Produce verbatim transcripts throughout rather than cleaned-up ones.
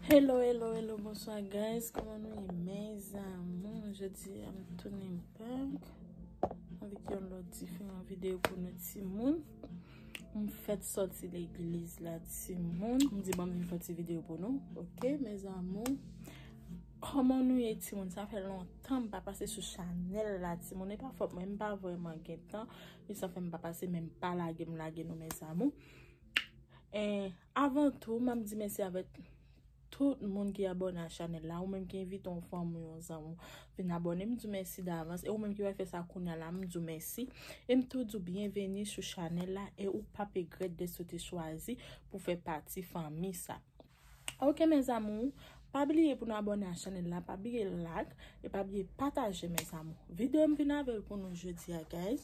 Hello, hello, hello, bonswa guys. Kòman nou ye, mes amours? Jodi a m tounen back avèk yon lòt diferan videyo pou nou timoun. M fèk sòti legliz la, timoun. M di bon, m vin fè ti videyo pou nou. Ok, mes amours. Kòman nou ye, timoun? Sa fè lontan m pa pase sou chanèl la, timoun. E pa fòt mwen, m pa vrèman gen tan. E sa fè m pa pase, men m pa lage, m lage nou, mes amours. E avan tou, m ap di mèsi avèk tout moun ki abòne a chanèl la. Ou menm ki envite yon fanmi, yon zanmi w vin abòne, m di w mèsi davans. E ou menm ki pral fè sa kounye a la, m di w mèsi. E m tou di w byenveni sou chanèl la. E ou p ap regrèt dèske w te chwazi pou fè pati fanmi sa. Ok, mes amours, pa bliye pou nou abòne a chanèl la, pa bliye like, e pa bliye pataje, mes amours. Videyo m vin avè l pou nou jodi a, guys.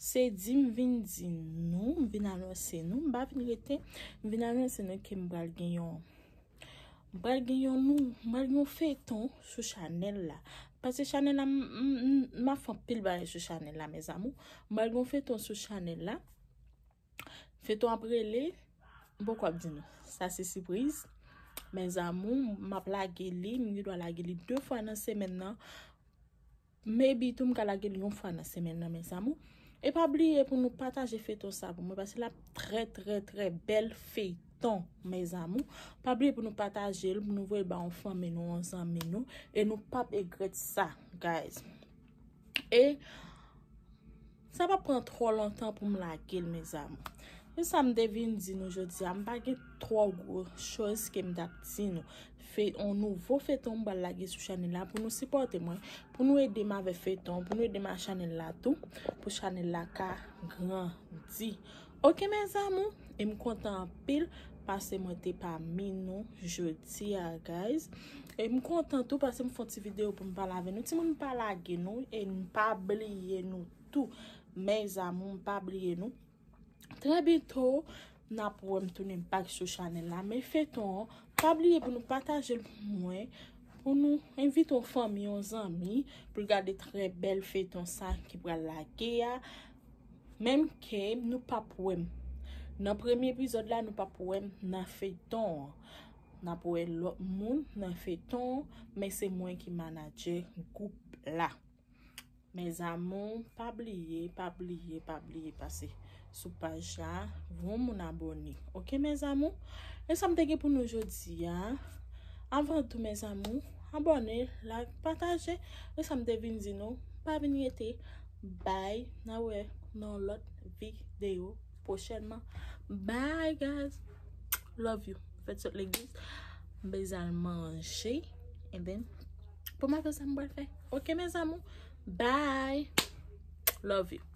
Se di m vin di nou, m vin anonse nou, m pa vin rete, m vin anonse nou ke m pral gen yon, m pral gen yon nou, m pral gen yon feyton sou chanèl la. Paske chanèl la, m, m, m, m ap fè anpil bagay sou chanèl la, mes amours. M pral gen yon feyton sou chanèl la. Feyton ap rele, m poko ap di nou. Sa se sipriz. Mes amours, m ap lage li, m gen dwa lage li de fwa nan semèn nan. Maybe tou m ka lage li yon fwa nan semèn nan, mes amours. E pa bliye pou nou pataje feyton sa pou mwen, paske l ap trè, trè, trè bèl feyton, mes amours. Pa bliye pou nou pataje l, pou nou voye l ba yon fanmi nou, yon zanmi nou, e nou p ap regrèt sa, guys. E sa p ap pran twò lontan pou m lage l, mes amours. E sa m te vin di nou jodi a, m pa gen twò gwo choz ke m t ap di nou. Fè yon nouvo feyton m pral lage sou chanèl la pou nou sipòte mwen, pou nou ede m avè feyton, pou nou ede m a chanèl la tou, pou chanèl la ka grandi. Ok, mes amours, e m kontan anpil paske mwen te pami nou jodi a, guys. E m kontan tou paske m fè yon ti videyo pou m pale avè nou. Timoun, pa lage nou e n pa bliye nou tou. Mes amours, pa bliye nou. Trè byento, n ap wè m tounen back sou chanèl la. Men feyton an, pa bliye pou nou pataje l pou mwen, pou nou envite yon fanmi, yon zanmi, pou l gade trè bèl feyton sa ki pral lage a. Menm ke nou p ap wè m nan premye epizòd la, nou p ap wè m nan feyton an. N ap wè lòt moun nan feyton an, men se mwen ki manadjè gwoup la. Mes amours, pa bliye, pa bliye, pa bliye pase sou paj la, voye yon moun abòne. Ok, mes amours? E sa m te gen pou nou jodi a. Avan tou, mes amours, abòne, like, pataje. E sa m te vin di nou, pa vin rete. Bye, n a wè nan lòt videyo pwochènman. Bye, guys. Love you. Fèt sot legliz. M bezwen al manje. And then, pou m al fè sa m pral fè. Ok, mes amours? Bye. Love you.